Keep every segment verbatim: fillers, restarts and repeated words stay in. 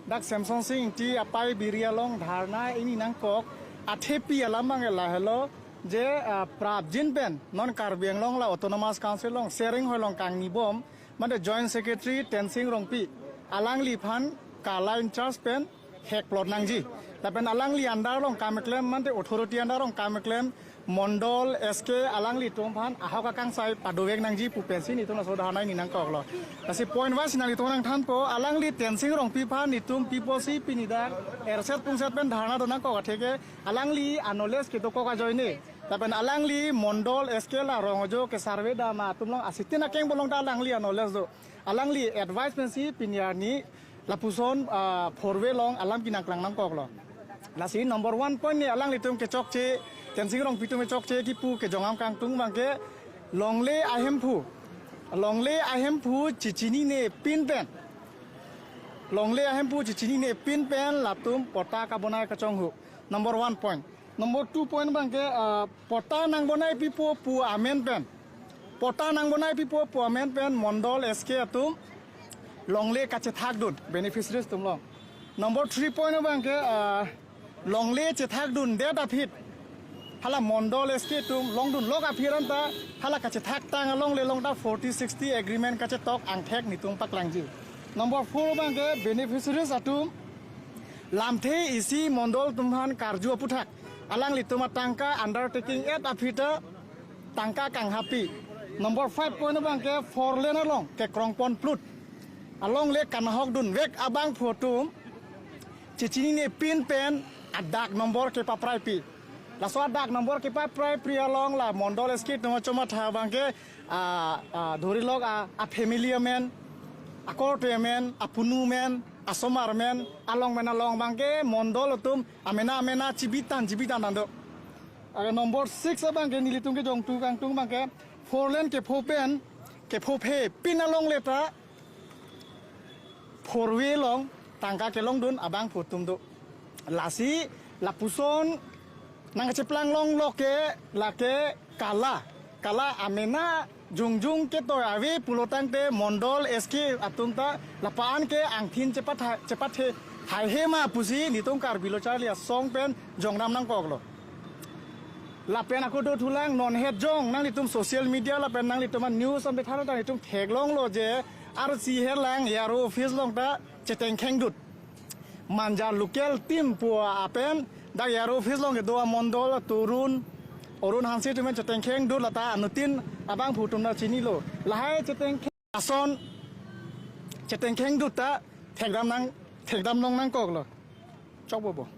Dak Semson Sing Ingti apai biri along dharna ingni nangkok athepi alam abang lahelo je, ah, prapjin pen non Karbi Anglong la Autonomous Council along Sering Hoilong kangnibom mate Joint Secretary Tensing Rongpi alangliphan Kala in charge pen hek plot nangji. Lapen alangli under along kam keklem mate authority under along kam keklem Mondol S K alanglitum aphan ahok akangsai padovek nangji pu pensi netum laso dharna ingni nangkoklo. Lasi point wise nanglitum nangthanpo, alangli Tensing Rongpi aphan netum piposi pini dak erset pungset pen dharna do nangkok atheke alangli a-knowledge kedokok ajoine. Lapen alangli Mondol S K la rong ajo ke survey dam atum along asitin akeng bolong ta alangli a-knowledge do. Alangli advice pensi pini arni lapuson, ah, four way along alam kenangklang nangkoklo. Lasi number one point ni alanglitum kechokche, Tensing Rongpi atum kechokche kipu kejongam kangtung abangke longle ahemphu. Longle ahemphu chechinine pin pen. Longle ahemphu chechinine pin pen latum patta kabonai kachonghu. Number one point. Number two point abangke, ah, patta nangbonai pipo pu amen pen. Patta nangbonai pipo pu amen pen Mondol S K atum longle kachethakdun beneficiaries atum along. Number three point abangke, ah, longle chethakdundet aphi hala Mondol S K atum longdunlok aphi anta hala kachethak tang alongle along ta forty sixty agreement kachetok angthek netum paklangji. Number four abangke beneficiaries atum lamthe isi Mondol atum aphan karju aputhak alanglitum atangka undertaking et aphi ta tangka kanghapi. Number five point abangke four lane along kekrongpon plut alongle kanahokdunvek abangphu atum chechinine pin pen adak number kepapraipi. Laso adak number kepapraipi along la Mondol S K atum achomatha abangke, ah, ah, dhorilok, ah, a-family amen, akorte amen, apunu amen, asomar amen, along amen along abangke Mondol atum amena amena chibitan chibitan ando. Ake number six abangke nelitum kejongtu kangtung abangke four lane kepho pen, kephophe pin alongle ta four way along tangka kelongdun abangphu atum do. Lasi lapuson nangkacheplang longlo ke lake Kala. Kala amena jongjong ketoi ave pulotangte Mondol S K atum ta lapu-an ke angthin chepatha-, chepathe haihe ma pusi netum Karbi Lo Charli Asong pen jongdam nangkoklo. Lapen ako dothulang non het jong nanglitum social media lapen nanglitum a-news an bethan ta netum theklonglo je R C Herlang A R O office along ta chetengkhengdut. Manja local team pu apen dak A R O office along kedo a-Mondol Torun, Orun Hanse atum pen chetengkhengdut lata anuttin abangphu atum ta chinilo. Lahai chetengkheng ason chetengkhengdut ta thekdam nang, thekdam long nangkoklo. Chokbo bo.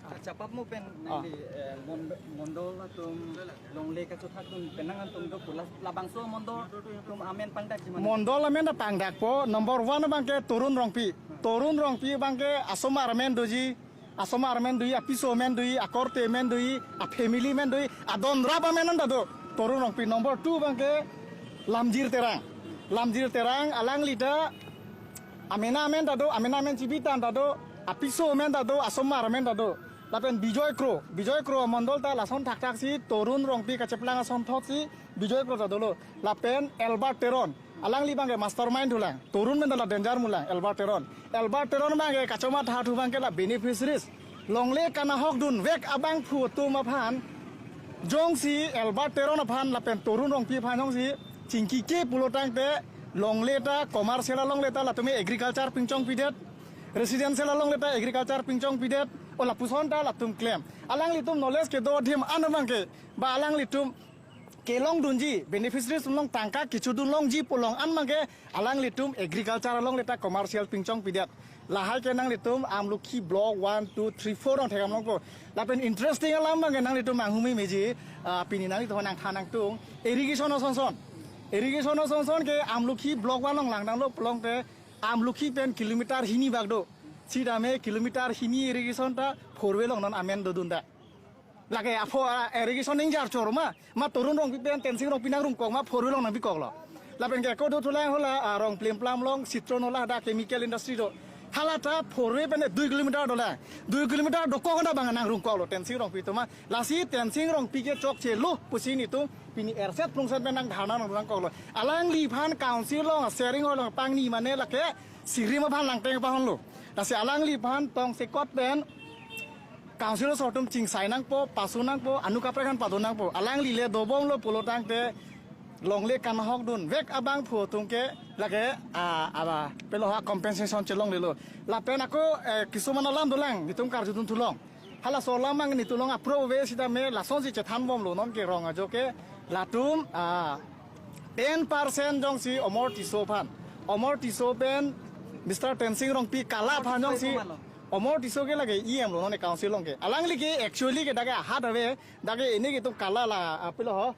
Kachepap mo pen Ah. nangli, eh, Mond-, Mondol atum longle kachethakdun penang atum do pu la, labangso Mondol atum amen pangdakji ma? Mondol amen ta pangdakpo, number one abangke Torun Rongpi. Torun Rongpi abangke asomar amen doji, asomar amen doji, apiso amen doji, akorte amen doji, a-family amen doji, adon rap amen anta do. Torun Rongpi. Number two abangke Lamjir Terang. Lamjir Terang alangli ta amena amen ta do, amena amen chibitan ta do, apiso amen ta do, asomar amen ta do. Lapen Bijoy Kro, Bijoy Kro Mondol ta lason thakthak si Torun Rongpi kacheplang asonthot si Bijoy Kro ta dolo. Lapen Albert Teron, alangli abangke mastermind thulang. Torun pen ta la danger mulang, Albert Teron. Albert Teron abangke kachomatha thu abangke la beneficiaries. Longle kanahokdunvek abangphu atum aphan jongsi Albert Teron aphan lapen Torun Rongpi aphan jongsi chingkike pulotangte longle ta commercial alongle ta latum agriculture pingchongpidet, residential alongle ta agriculture pingchongpidet, o lapuson ta latum klem. Alanglitum knowledge kedo adim an abangke, ba alanglitum kelongdunji, beneficiaries along tangka kechodun longji pu along an abangke, alanglitum agriculture alongle ta commercial pingchongpidet. Lahai ke nanglitum Amlokhi block one, two, three, four along thekdam longpo. Lapen interesting alam abangke nanglitum manghumri meji, ah, pini nanglitum nangthan nangtung. Irrigation asonson. Irrigation asonson ke Amlokhi block one along langdamlo pulotangte Amlokhi pen kilometer hini bak do. Sitame kilometer hini irrigation ta four way along non amen dodun ta. Lake apho, ah, irrigation ningjar chor ma, ma Torun Rongpi pen Tensing Rongpi nangrumkok ma four way along nangpikoklo. Lapen ke ako dothulang hala, ah, Rongplimplam along Citron hala hadak chemical industry do. Hala ta four way pen dui kilometer dolang. Dui kilometer dokok na bang nangrung koklo Tensing Rongpi atum. Lasi Tensing Rongpi ke chokchelo pusi nelitum pini erset plungset pen nang dharna nangrung koklo. Alangliphan council along sharing along pangni mane lake sirim aphan langteng pahonlo. Lasi alangliphan tongsekot pen council asor atum chingsai nangpo, pasu nangpo, anu kaprek aphan pado nangpo. Alangli le dobomlo pulo tangte longle kanhokdunvek abangphu atum ke lake, ah, aba pilo ha compensation chelonglelo. Lapen ako, eh, kisuman alam dolang, nelitum karjudun thulong. Halaso alam mang nelitum along apro ave sitame lasonsi chethanbomlo non ke rong ajo ke latum, ah, ten percent jongsi Omor Tisso aphan. Omor Tisso pen Mister Tensing Rongpi kala aphan jongsi. Omor Tisso ke lake E M lo non council along ke. Alangli ke actually ke dak ke ahat ave, dak ke ini itum kala la, ah, pilo ho.